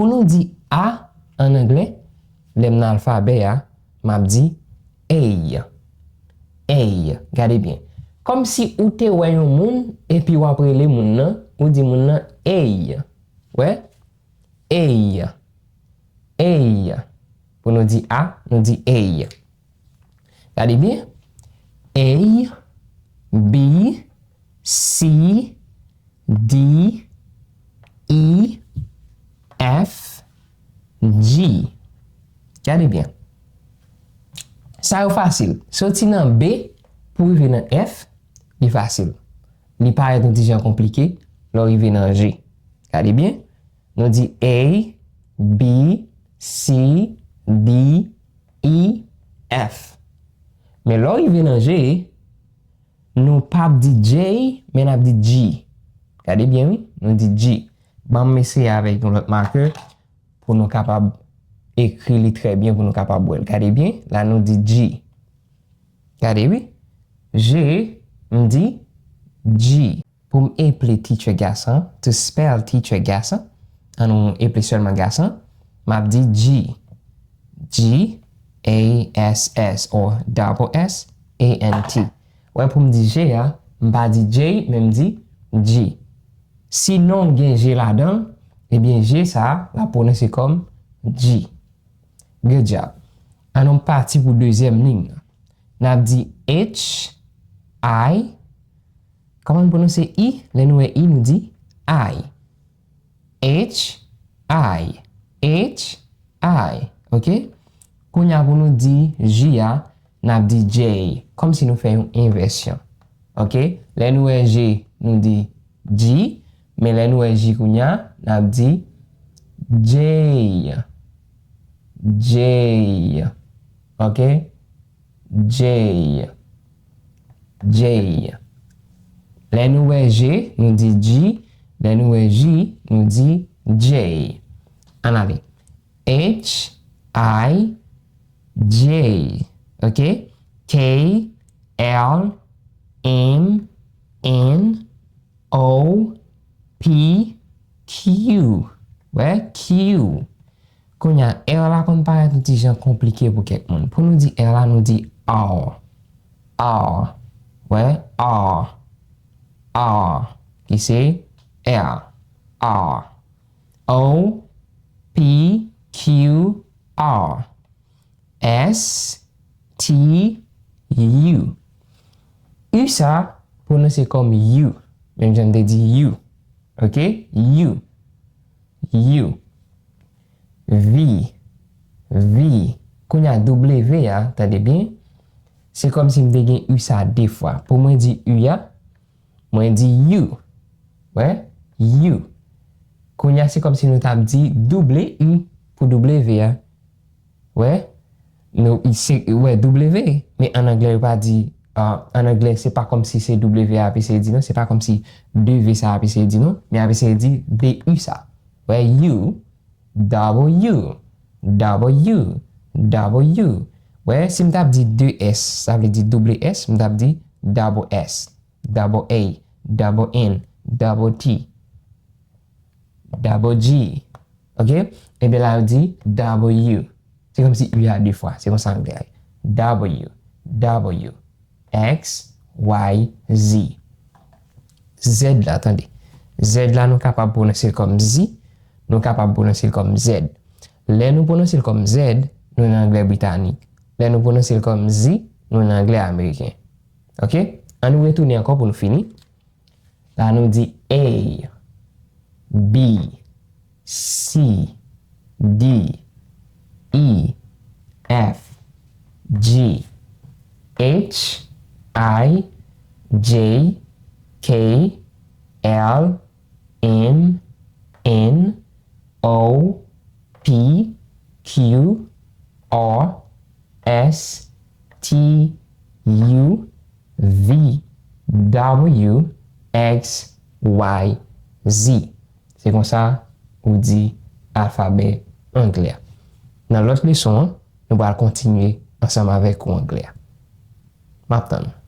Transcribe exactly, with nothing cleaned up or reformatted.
Pou nou di A an anglè, lè m nan alfabè a, m ap di A. A. Gade byen. Kòmsi ou te wè yon moun epi w ap rele moun nan, ou di moun nan A. Wè? A. A. Pou nou di A, nou di A. Gade byen. A, B, C, D, E, F, G. Gade byen. Sa yo fasil. Soti nan B pou rive nan F, li fasil. Li parèt yon ti jan konplike lè w rive nan G. Gade byen. Nou di A, B, C, D, E, F. Men lè w rive nan G, nou p ap di J, men n ap di G. Gade byen, wi. Nou di G. Ban m eseye avèk yon lòt makè pou nou kapab ekri li trè byen, pou nou kapab wè l. Gade byen, la nou di G. Gade, wi. G, m di G. Pou m eple teacher Gassan, to spell teacher Gassan, an nou eple sèlman Gassan, m ap di G. G, A, S, S, or double S, A, N, T. Wè, pou m di G a, m pa di J, men m di G. Si non w gen G ladan l, ebyen, G sa a, l ap pwononse kòm G. Good job. An nou pati pou dezyèm liy nan. N ap di H, I. Kòman n pwononse I? Lè nou wè I, nou di I. H, I. H, I. Oke? Kounye a pou nou di J a, n ap di J. Kòmsi nou fè yon envèsyon. Oke? Lè nou wè J, nou di J. Men lè nou wè J kounye a, n ap di J. J. Oke? J. J. Lè nou wè J, nou di J. Lè nou wè J, nou di J. Ann ale. H, I, J. Oke? K, L, M, N, O, P, Q. Wè, Q. Kounye a, R la konn parèt yon ti jan konplike pou kèk moun. Pou nou di R la, nou di R. R. Wè, R. R. Ki se R. R. O, P, Q, R. S, T, U. U sa, pwononse kòm you. Menm jan m te di you. Oke? You. You. V. V. Kounye a W a, tande byen. Se kòmsi m te gen U sa de fwa. Pou mwen di U a, mwen di you. Wè? You. Kounye a, se kòmsi nou t ap di double U pou W a. Wè? Nou, se, wè, W. Men an anglè, yo pa di, ah, an anglè, se pa kòmsi se W a ap eseye di, non. Se pa kòmsi de V sa a ap eseye di, non. Men ap eseye di de U sa. Wè, you, W, W, W. Wè, si m t ap di de S, sa vle di double S, m t ap di double S, double A, double N, double T, double G. Oke? Ebyen la, yo di W. Se kòmsi U a de fwa. Se konsa anglè a ye. W, W, X, Y, Z. Z la, tande. Z la, nou kapab pwononse l kòm Z, nou kapab pwononse l kòm Z. Lè nou pwononse l kòm Z, nou nan anglè britanik. Lè nou pwononse l kòm Z, nou nan anglè ameriken. Oke? Ann nou retounen ankò pou nou fini. La nou di A, B, C, D, E, F, G, H, I, J, K, L, M, N, O, P, Q, R, S, T, U, V, W, X, Y, Z. Se konsa ou di alfabè anglè a. Nan lòt leson an, nou pral kontinye ansanm avèk kou anglè a. M ap tann ou.